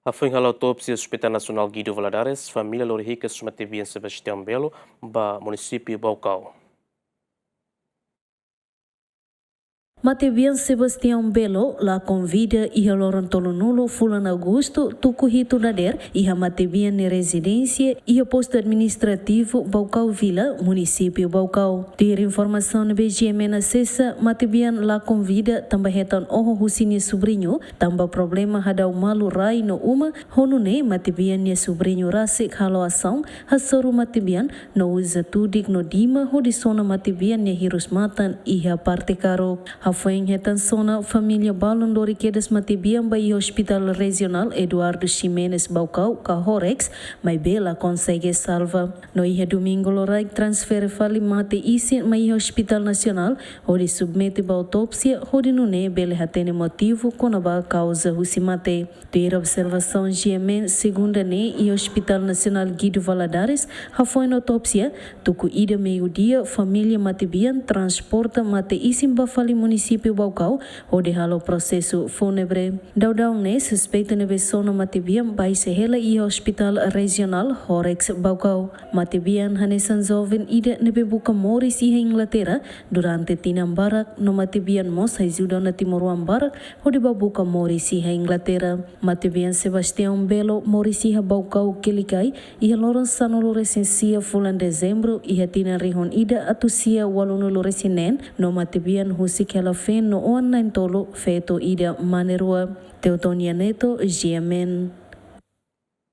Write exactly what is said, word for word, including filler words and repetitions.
Hafoin halo autópsia Hospital Nasionál Guido Valadares, família lori hikas matebian Sebastião Belo ba munisípiu Baucau. Matebian Sebastião Belo lakon vida iha loron tolunulu fulan Agostu tuku hitu dadeer iha matebian nia rezidénsia iha postu administrativu Baucau Vila, munisípiu Baucau. Tuir informasaun ne'ebé GMN asesa, matebian lakon vida tanba hetan oho husi nia subriñu, tanba problema hadau malu rai no uma, ho nune'e matebian nia subriñu rasik halo asaun hasoru matebian no uza tudik no dima hodi sona matebian nia hirus-matan iha parte karuk. Hafoin hetan sona, família balun lori kedas matebian ba iha Hospital Rejionál Eduardo Ximenes Baucau ka Horex, maibé la konsege salva. No iha domingu loraik transfere fali mate isin mai iha Hospital Nasionál hodi submete ba autópsia, hodi nune'e bele hatene motivu kona-ba kauza husi mate. Tuir observasaun GMN, segunda ne'e iha Hospital Nasionál Guido Valadares hafoin autópsia, tuku ida meiudia família matebian transporta mate isin ba fali munisípiu Baucau hodi halo prosesu fúnebre. Daudaun ne'e suspeitu ne'ebé sona matebian baixa hela iha Hospital Rejionál Horex Baucau. Matebian hanesan joven ida ne'ebé buka moris iha Inglaterra durante tinan barak, no matebian mós ajuda ona timoroan barak hodi ba buka moris iha Inglaterra. Matebian Sebastião Belo moris iha Baucau Quelicai iha loron sanulu-resin-sia fulan Dezembru iha tinan rihun ida atus sia ualunulu-resin-neen, no matebian husik hela feen no oan na'in-tolu, feto ida mane rua. Teotonia Neto, GMN.